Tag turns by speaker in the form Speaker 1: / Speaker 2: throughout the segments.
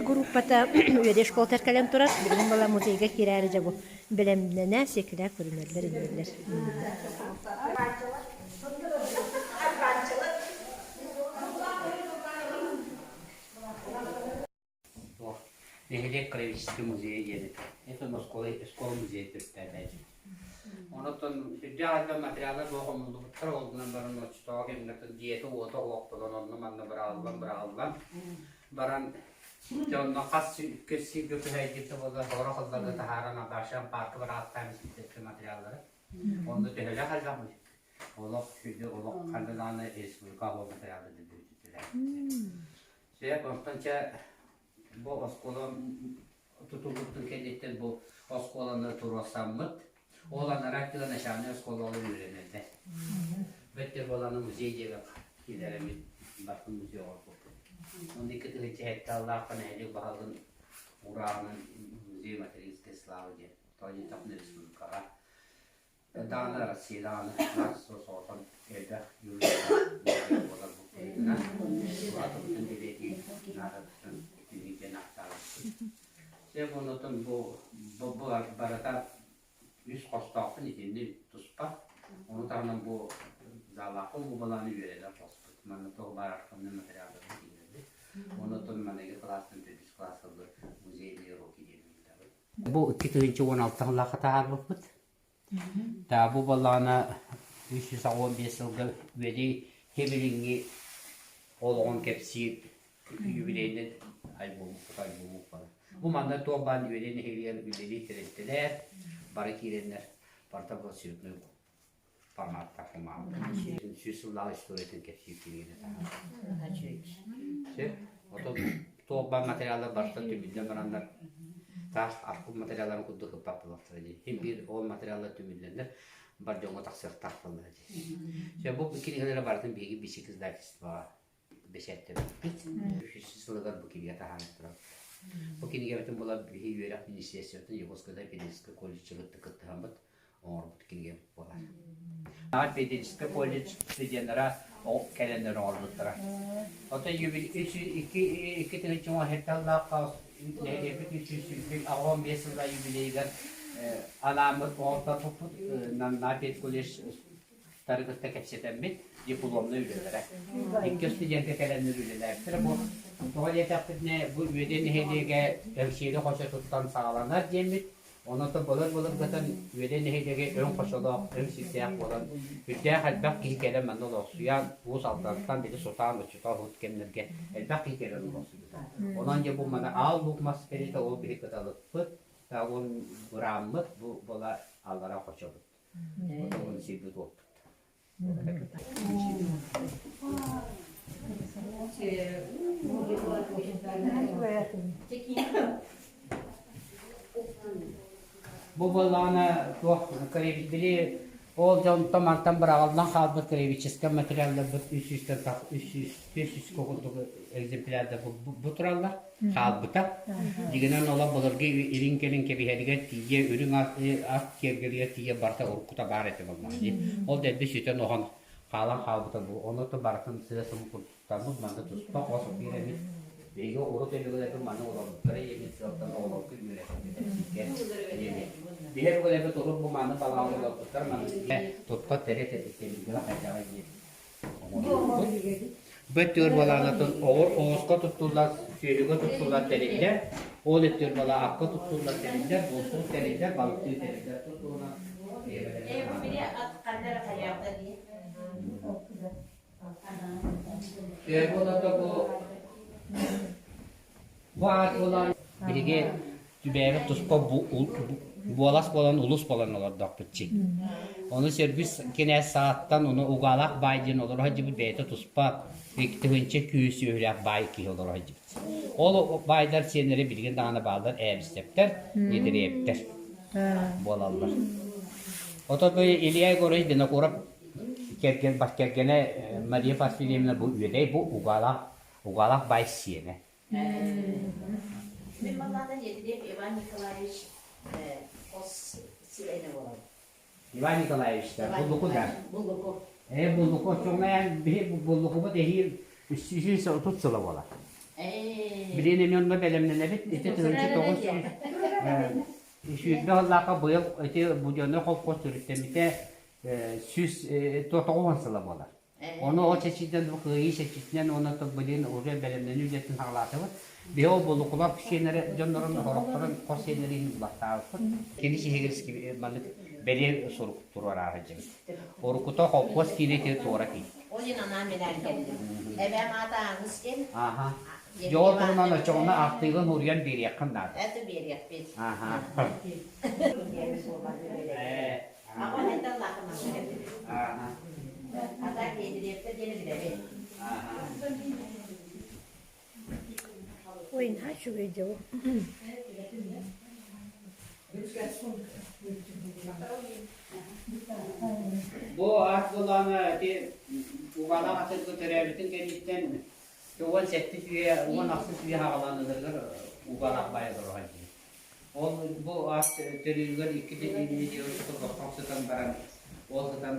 Speaker 1: Музей группата Үөдэй школатыгар кэлэн турар. Билигин була музейга киирээри дьэ бу бэлэмнэнэ сиэкилээх көрүнэллэр иннилэр.
Speaker 2: Нэһилиэк краеведческий музейа диэн этэ. Это оскуола, оскуола музейа төрүттээбээт. Онон сүрдээх элбэх материаллар суох хомуллубуттар, ол гынан баран оччотооҕу кэмҥэ дьиэтэ-уота оһохтонон онно-манна быраҕыллан-быраҕыллан баран дьэ онно хас көс сиргэ күһэйдибитэ буоллар сорох ылларга таһааран Абашан парка быраҕаттаан испиттэр материаллары. Онно төһөлөөх элбэх олох сүдү олох ханна даҕаны республика оһол материаллар дөлбүтүттэрэ. Сөп, онтон чэ бу оскуола тутуллубутун кэнниттэн бу оскуоланы туруорсаммыт, ол анараа өттүгэр начальнай оскуолалар үөрэнэллэр. Бөттөр буоланы музей диэбэк киллэрэммит барытын музей оҥорбуппут. Онно 2007 сыллаахха нэһилиэк баһылыгын урааҕынан музей материнской славы диэн тоҕо диэтэхпинэ республикаҕа Даҕаны Россия даҕаны соҕотон элбэх юристар буолар буккуйутунан улаатыбытын бэлиэтии наадатыттан итинник диэн ааттаабыппыт. Сөп оннотон бу бу барыта үс хостоохпун итинни туспа. Ону таһынан бу залаахпын бу балааны үөрэтэр хоспут. Манна туох баар архивный материалларын киллэрбит. Оннотон маныгы кылаастан төрдүс кылаас ыллы музейные уроки диэн ыытабыт. Бу 2016 сыллаахха таһаарбыппыт. Бу буоллаҕына 385 сылга Үөдэй Кэбилиҥҥи олоҕун кэпсиир юбилейнай альбом альбому Бу манна туох баар Үөдэй нэһилиэгэр үлэлии тэрилтэлэр бары киирэннэр барыта абсолютно форматтаах Сүүс сыллаах историятын кэпсиир кинигэни таһаарар. Сөп. Отон туох баар материаллар барыта түмүллэн бараннар таас архив материалларын курдук ыппат буолуохтара дии. Син биир ол материаллар түмүллэннэр бар дьоҥҥо тахсыахтаах буоллаҕа дии. Сөп, бу кинигэлэри барытын биһиги Бичик издательствоҕа бэчээттэммиппит. Үһүс сылыгар бу кинигэ таһааран турабыт. Бу кинигэбитин була биһи үөрэх министерствотын Якутскай педагогическай колледжа кытта кыттыһаммыт оҥорбут кинигэбит буолар. Педагогическай колледж студеннара кэлэннэр оҥорбуттара. Оттон икки тыһыынча уон сэттэ сыллаахха нэһилиэкпит 385 сыллаах юбилейыгар анааммыт оҥорторбуппут Намнаа педколледж тары кытта кэпсэтэммит дипломнай үлэлэрэ. Икки студентка кэлэннэр үлэлээбиттэрэ. Бу тоҕо диэтэхпитинэ, бу Үөдэй нэһилиэгэ Эҥсиэли хочотуттан саҕаланар диэммит. Онон былыр-былыргытын Үөдэй нэһилиэгэ өҥ хочолоох, өҥ сирдээх буолан, үрдээх элбэх киһи кэлэн манна олохсуйан, Уус Алдантан били сутаан оччотоох урут кэмнэргэ элбэх киһи кэлэн олохсуйбута. Онон дьэ бу маны аал луук мас кэриэтэ ол биһи кыталыкпыт, ол бырааммыт бу була аллара хочобут. Отоҕун сирбит уоппут. Бу буоллаҕына туох били ол дьонтон мантан быраҕыллан хаалбыт краеведческай материалларбыт үс сүүстэн үс сүүс түөрт сүүс курдук экземплярдар бу тураллар хаалбыта. Дьиҥинэн олох былыргы илин-кэлин кэбиһэригэр тиийэ үрүҥ ас киэргэлигэр тиийэ барыта уруккута баар этэ буоллаҕа дии. Ол дэлби сүтэн-оһон хаалан хаалбыта бу. Ону барытын сыа-сым курдуктаммыт манна туспа хос биэрэммит биһиги урут өбүгэлэрбит манна олорбуттара диэммит сыалтан оҕолорго үөрэтэрбит диэммит. Биһи өбүгэлэрбит урут бу манна балаҕан олорбуттар манна тутта тэрэ тэлбигэрэ хайдаҕай диэн Бөттүөр балаанатын оҕур оҕуска туттуллар, сүөһүгэ туттуллар тэриллэр, ол өттүөр бала акка туттуллар тэриллэр, бултуур тэриллэр, балыктыыр тэриллэр туттулунан Бу аат буолан биһиги Түбээбит туспа буолас буолан улус буолан олордохпут чи. Ону Сергүс кинээс саҕаттан ону Угаалаах баай диэн олоро сылдьыбыт бэйэтэ туспа тыһыынча күүс сүөһүлээх баай киһи олоро сылдьыбыт. Ол баайдар сиэннэрэ билигин даҕаны бааллар ээбистэптэр, Недереевтэр буолаллар. Ото бу Илья Егорович Винокуров кэргэн бас кэргэнэ Мария Васильевна бу үөдэй бу Угаалаах Угаалаах баай сиэнэ.
Speaker 3: Мин маллаатан Едилиев Иван Николаевич хос сиэнэ буолар.
Speaker 2: Иван Николаевич да, Буллуку да.
Speaker 3: Буллуку.
Speaker 2: Э, Буллуку, оччоҕуна биһи Буллукубут эһиил 330 сыла буолар. Билигин эмиэ онно бэлэмнэнэбит. Ити 1920 сыллаахха быйыл ити Буденный холкуос төрүттэммитэ 190 сыла буолар. Ону ол чэчиитинэн бу кыайыы чэчиитинэн уонна билигин уже бэлэмнэнии үлэтин саҕалаатыбыт. Биһи ол булукулар сиэннэрэ дьоннорун сорохторун хос сиэннэрин булаттаабыппыт. Кини сиһигэр маннык бэлиэ сурук туруораары дьэбит. Уруккута холкуос киинэ туора киин.
Speaker 3: Ол иһин анаан минээн кэллим. Эбээм аата Ааҥыс диэн.
Speaker 2: Аха. Дьоҕор туһунан оччоҕуна ахтыыгын уруйан биэриэххин наада.
Speaker 3: Это биэриэхпит.
Speaker 2: Аха.
Speaker 3: Аҕа эһэттэн лаахыман кэллим. Ата Киэтириэптэ диэни билэбин.
Speaker 1: Ой, наһаа үчүгэй дьэ
Speaker 2: Бу ат былаана ити Угаалаах атыргы төрөөбүтүн кэнниттэн 17 үйэ, 16 үйэ хаҕаланыыларыгар Угаалаах баайа олорор дии. Ол бу ат төрүүрүгэр икки нэдиэлэ босхоҥ сытан баран, ол сытан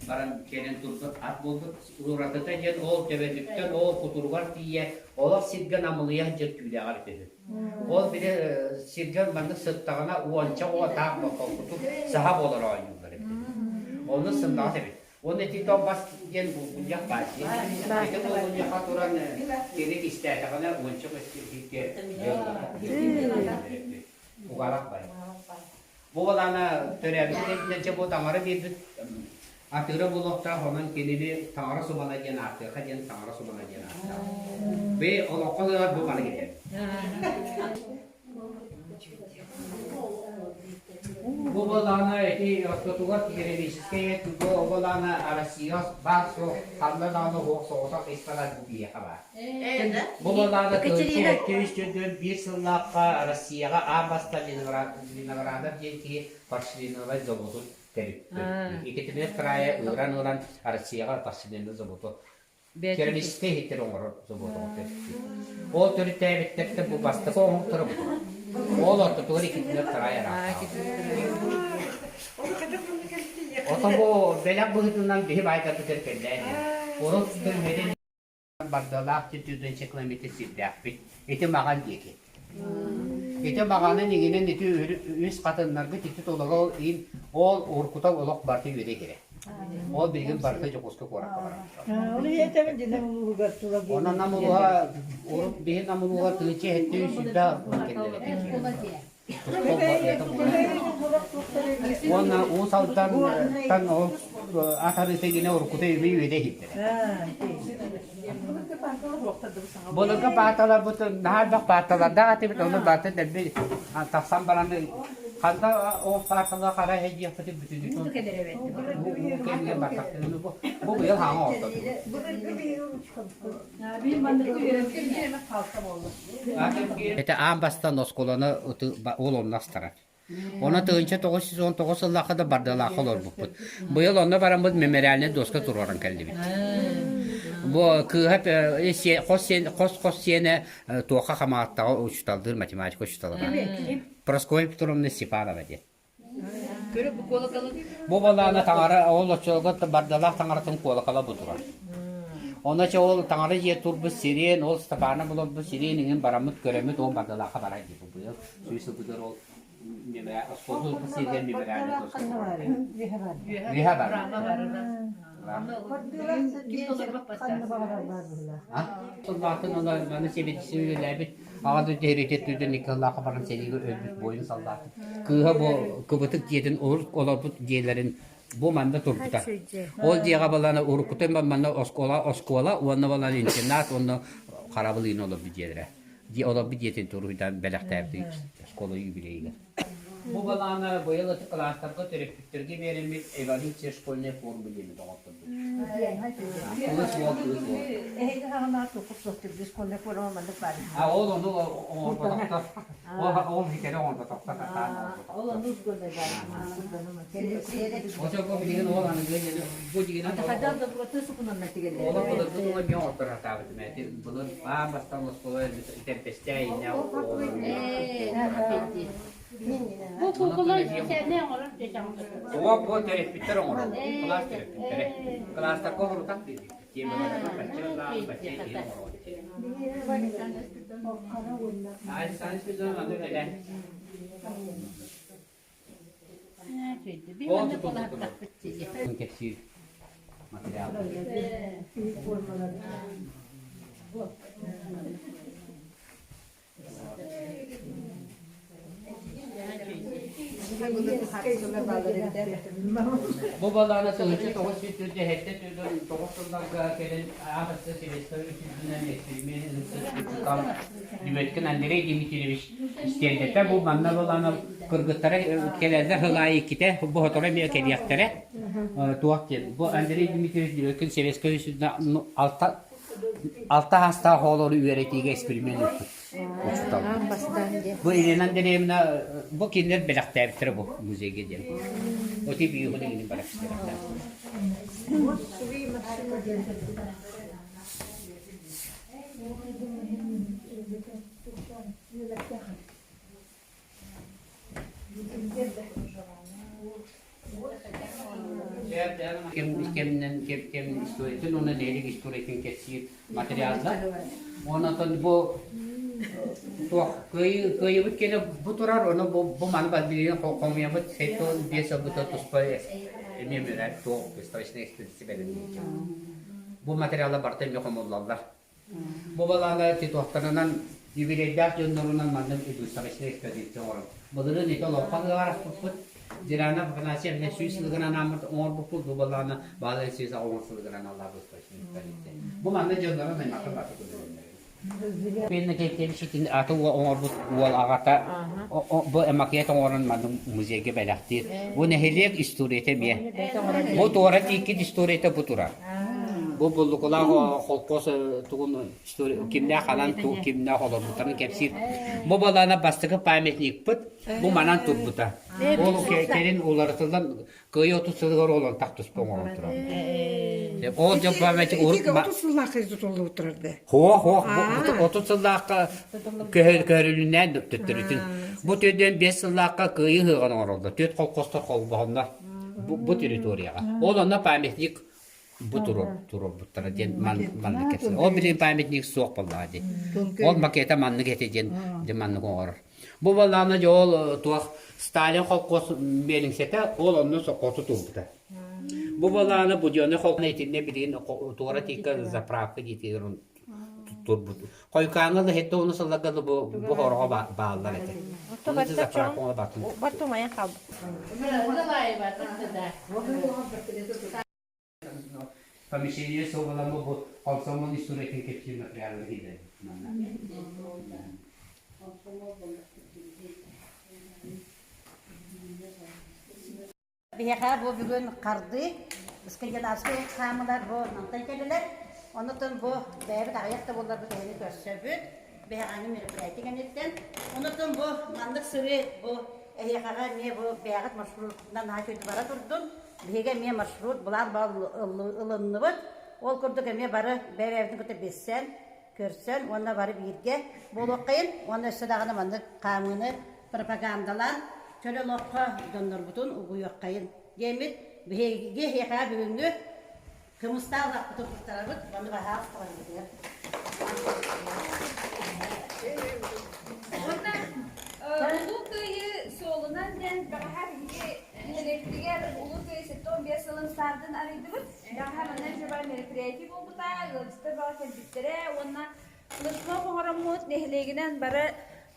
Speaker 2: баран кэлэн турбут ат буолбут. Уратыта диэн ол төбөтүттэн ол кутуругар тиийэ олох сиргэ намылыйа сылдьар түүлээҕэр үтүһү. Ол били сиргэ маннык сыттаҕына уонча оҕо таах боккутук саха буолар оонньууллар эбит. Онно сымнаҕас эбит. Уонна ити бас диэн булгунньах баар дии. Ити булгунньахха туран кини кистээтэҕинэ уонча көстүүккэ угарах бай. Бу балаана төрөөбүт кэнниттэн бу таҥара биэрбит атыыра буолуохтаах, онон кинини таҥара субана диэн ааттыаха диэн таҥара субана диэн ааттаах. Би олоххо ыар бу маны китэр. Бу былаана ити ортотугар керамическэй бу былаана Россия баар суох ханна даҕаны суох соҕотох испанат бу киһиэхэ баар. Бу былаана 1201 сыллаахха Россияҕа аан бастаан Виноградов диэн киһи порселиновай заводун тэрийбит. Екатерина Вторая ыыран ылан Россияҕа порселиновай заводу Керамическай иһиттэр оҥорор собуотугар төрүттүүр. Ол төрүттээбиттэртэн бу бастакы оҥоһуктара бу турар. Ол ортотугар иккитинэн сарай араактаах. Ото бу бэлэх быһыытынан биһи баайдарбытыгар кэллээн Урут түмэдин бардалаах түтүдэнчэ километр сирдээхпит. Ити маҕан диэки. Ити маҕанын иҥинэн ити үс хатыннаргыт ити толору ин ол уркута олох барыта үөрэ кирэ. Ол билигин барыта Дьокуускай куоракка барар.
Speaker 4: Оны этэбин динем улууһугар тула
Speaker 2: Онон нам улууһа урут биһи нам улууһа тыынча хэттэ сүүрбэ Уонна Уус Алдантан ол ат арыыта гинэ уруккута үбүй үөдэ иһиттэрэ. Былыргы пааталарбыт наһаа элбэх пааталардаах этибит, ону барыта дэлби тахсан баран ханна ол паатала хара эһэйдиэхпитин бүтүннүүтүн бу кэмҥэ бардахтыгына бу бу быйыл хаҥа ортотугар. Ити аан бастаан оскуоланы уол онно астарар. Ону 1919 сыллаахха да Бардалаахха олорбуппут. Быйыл онно бараммыт мемориальнай доска туруоран кэллибит. Бу кыыһа хос-хос сиэнэ туохха хамааттаҕа учууталдыыр математика учуутала Прасковья Петровна Степанова диэн. Бу балаана таҥара ол оччолорго бардалаах таҥаратын куолакала бу турар. Онно чэ ол таҥара дьиэ турбут сирин, ол Степана буларбыт сирин иҥин бараммыт көрөммүт ол бардалаахха барар дии бу быйыл сүүс сылбытыгар ол оскуола турбут сиригэр мемориальнай доска Үөһэ бар. Сыллаатын ыла маны сэбиэдиссэй үлэлээбит Аҕа дойду сэриитэ түрдэн икки сыллаахха баран сэриигэ өлбүт буойун саллаатын. Кыыһа бу кыбытык дьиэтин урут олорбут дьиэлэрин бу манна турбута. Ол дьиэҕэ балана уруккута манна оскуола оскуола уонна балана интернат уонна харабыл иин олорбут дьиэлэрэ. Дьиэ олорбут дьиэтин туруйдан бэлэхтээбит оскуола юбилейыгар. Бу балаана быйыл ытык кылаастарга төрөппүттэргэ биэрэммит эволюция школьной формы диэни доҕотторбут. Кылыс уол, кылыс уол.
Speaker 4: Эһиги хаҕынаах туппут суох школьная форма маннык баар.
Speaker 2: А ол ону оҥорботохтор. Ол ол хитэри оҥорботохтор сатаан оҥорботохтор.
Speaker 4: Ол ону школьная баар.
Speaker 2: Очо билигин ол аныгы бу дигинен
Speaker 4: Хайдах да бугаты сукунанна тигеллер.
Speaker 2: Олор былыргы тула мен оттор сатаабытым эти былыр аан бастаан оскуола тэмпэстэй иннэ
Speaker 5: Бу куукула сэнэ оҥорор
Speaker 2: Оҕо бу төрөппүттэр оҥороллор. Кылаас төрөппүттэрэ. Кылаастарга оҥорутах диэбит. Тиэмэлэргэ бачча бачча киһи оҥорор. Кэпсиир материал. Бу балаана 1909 сылларга кэлин ааҕыста Средства үрдүнэн эксперимент учуутал Дмитрий Андрей Дмитриевич истиэндэтэ бу манна балаана кыргыттара кэлэллэр сыл аайы иккитэ бу сотору эмиэ кэлиэхтэрэ туох диэн бу Андрей Дмитриевич Дмитрий Советскай Союзна алта Алта саастаах оҕолору үөрэтиигэ эксперимент ыыппыт учуутал. Бу Елена Андреевна бу кинилэр бэлэхтээбиттэрэ бу музейга диэн. Оти биюһун иҥин бэлэхтээбиттэр. Кэминэн кэм историятын уонна нэһилиэк историятын кэпсиир материаллар. Онон бу туох кыайыбыт кэнэ бу турар, ону бу маны билигин хомуйабыт 75 сылбыта туспа эмиэ мөрөөт туох выставочный экспозиция бэлэмниир. Бу материаллар барыта эмиэ хомуллаллар. Бу балаана титуохтарынан юбилейдаах дьоннорунан маннык выставочнай экспозиция оҥорон. Былырыын ити олоххо ыараспыппыт. Дирана Афанасьевна 100 сылыгар анааммыт оҥорбуппут. Бу балаана баалай сүүс оҥор сылыгар аналлаах выставочнай экспозиция. Бу манна дьоннорун аймахтар баты көрөллөр. Пенна Кентевич аты оҥорбут уол аҕата бу макет оҥорон маннык музейга бэлэхтиир. Бу нэһилиэк историята эмиэ. Бу туора тииккит историята бу турар. Бу Буллукулаах холкуос тугун кимнээх анан кимнээх олорбуттарын кэпсиир. Бу балаана бастакы памятникпыт бу манан турбута. Ол кэлин уларытыллан кыайыы 30 сылыгар ол онтах туспа оҥорон турар. Ол дьон памятник урут
Speaker 6: 30 сыллаахха тутуллубут турар да.
Speaker 2: Хуох хуох 30 сыллаахха көһөрүлүнээн төттөрүтүн. Бу төрдүөн 5 сыллаахха кыайыы ыһыаҕын оҥороллор. Түөрт холкуостар холбоһоннор бу территорияҕа. Ол онно памятник бу туруорбуттара диэн маннык кэпсээн. Ол билигин памятник суох буоллаҕа дии. Ол макета маннык этэ диэн маннык оҥорор. Бу буоллаҕына дьэ ол туох Сталин холкуос миэлиҥсэтэ ол онно сокуоту турбута. Бу буоллаҕына Буденный холкуос итиннэ билигин туора тииккэ заправка диэтигэр турбут. Хойукааҥҥа да хетте уну сылларга да бу бу хороҕо бааллар этэ. Заправка батын.
Speaker 1: Бартумайан хаалбыт.
Speaker 2: Помещение суобаламмы бу комсомол историятын кэпсиир материаллары киллэрбит манна.
Speaker 7: Биһиэхэ бу бүгүн хардыы скандинавскай хаамылар бу мантан кэллилэр. Онутун бу бэйэбит аҕыйах да буолларбыт эһини көрсөбүт. Биһиэхэ мероприятие кэнниттэн. Онутун бу маннык сырыы бу эһиэхэҕэ эмиэ бу бэйэҕит маршрутунан наһаа үчүгэй бара турдун. Биһиги эмиэ маршрут былаан ылынныбыт. Ол курдук эмиэ бары бэйэ-бэйэбитин кытта билсэн, көрсөн уонна бары бииргэ буолуоххайын уонна өссө даҕаны маннык хаамыыны пропагандалаан чөл олоххо дьоннорбутун угуйуоххайын диэммит биһиги эһиэхэ бүгүҥҥү кымыстаах лаппытын туттарабыт уонна баһаалыста барыбытыгар.
Speaker 8: Уонна Улуу Кыайыы суолунан диэн бэҕэһээ биһиги нэһилиэкпитигэр Улуу Кыайыы 75 сылын стартын арыйдыбыт. Бэҕэһээ манна дьоро мероприятие буолбута, ыалдьыттар баҕа кэлбиттэрэ уонна флешмоб оҥороммут нэһилиэгинэн бары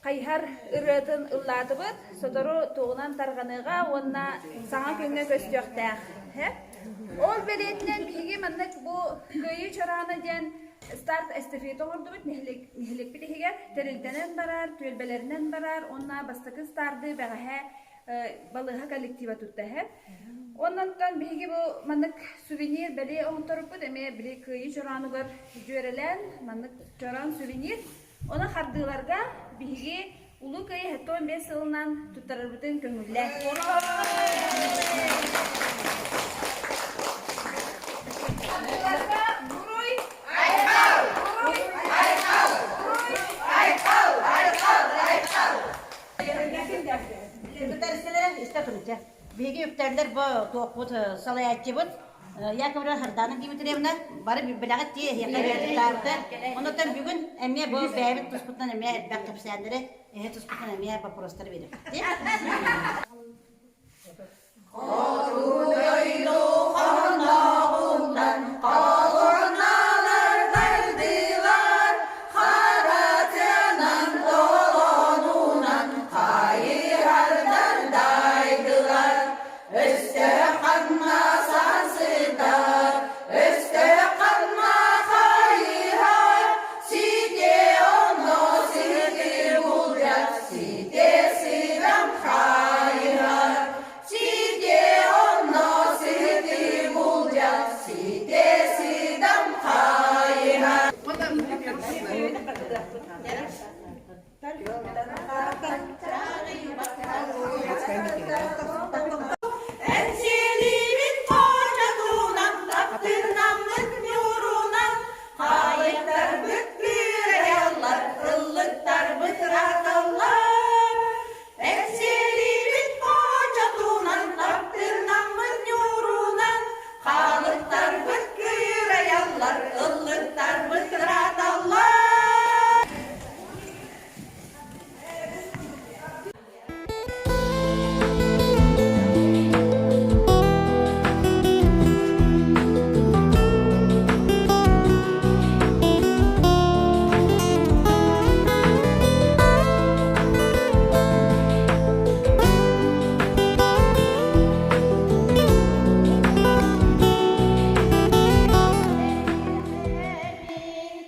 Speaker 8: хайыһар ырыатын ыллаатыбыт. Сотору туоҕунан тарҕаныаҕа уонна саҥа күҥҥэ көстүөхтээх. Ол бэлиэтинэн биһиги маннык бу Кыайыы чораана диэн старт эстафета оҥордубут нэһилиэкпит иһигэр тэрилтэнэн барар, түөлбэлэринэн барар уонна бастакы старды бэҕэһээ балыыһа коллектива тутта иһэр. Оннуттан биһиги бу маннык сувенир бэлиэ оҥотторбут эмиэ били Кыайыы чораанугар дьүөрэлээн маннык чороон сувенир. Ону хардыыларга биһиги Улуу Кыайыы 75 сылынан туттарарбытын көҥүллээ. Хардыыларга буруй Айхал! Буруй Айхал! Буруй Айхал! Айхал! Айхал!
Speaker 7: Үктэрсилэр истэ туруча. Биһиги үктэллэр бу туохпут салайааччыбыт. Яковлева Сардана Дмитриевна бары билэҕит дии эһиэхэ бэйэтэ Онотон бүгүн эмиэ бу бэйэбит туспутунан эмиэ элбэх кэпсээннэри, эһэ туспутунан эмиэ боппуруостары биэриэхпит.
Speaker 9: Хоту дойду хонноҕунан холоруналар бардылар, хара тыанан толонунан хайыһардар дайдылар. Өстөөх ханна сансытар, өстөөх ханна хайыһар, сите онно сыты булдьат, сите сыдам хайыһар. Сите онно сыты булдьат, сите сыдам хайыһар. Энсиэлиибит хочотунан, таптырнаммыт ньуурунан, хаайыктарбыт кыырайаллар, ыллыктарбыт ырааталлар. Энсиэлиибит хочотунан, таптырнаммыт ньуурунан, хаалыктарбыт кыырайаллар, ыллыктарбыт ырааталлар.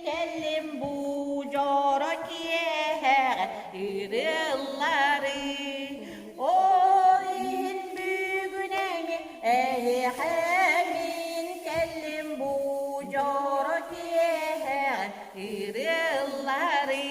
Speaker 7: Кэллим бу дьоро киэһэҕэ ырыаллары, ол иһин бүгүн эҥин эһиэхэ мин кэллим бу дьоро киэһэҕэ ырыаллары.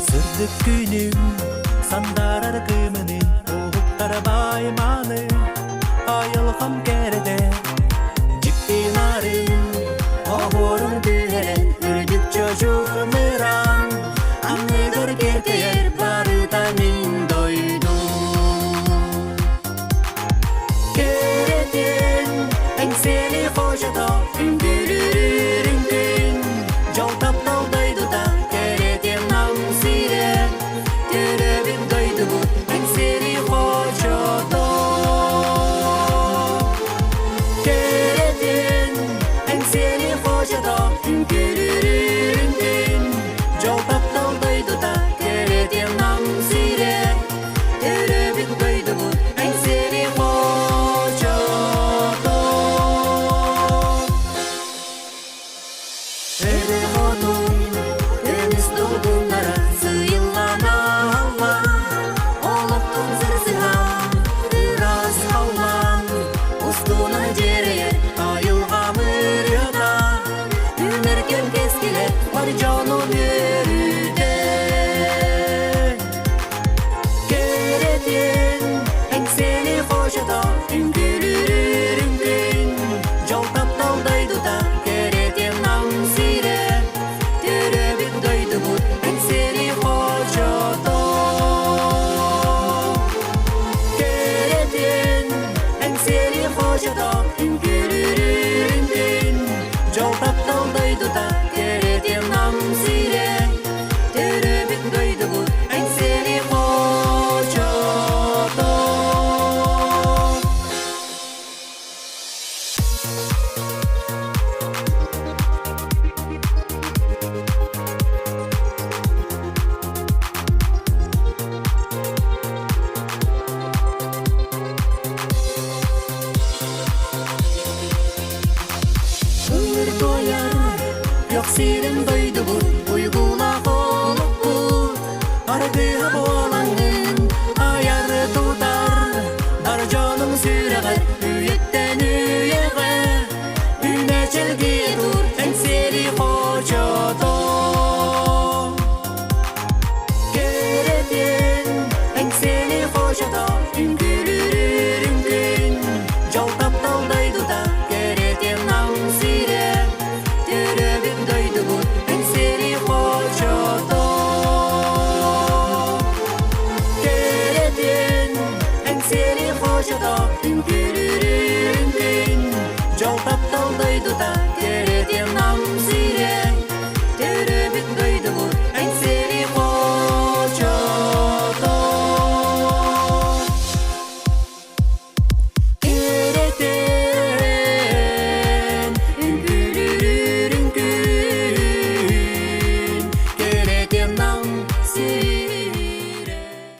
Speaker 10: Сырдык күнүм сандаарар кыымынын уһуктар бааймааны айылҕам кэрэтэ.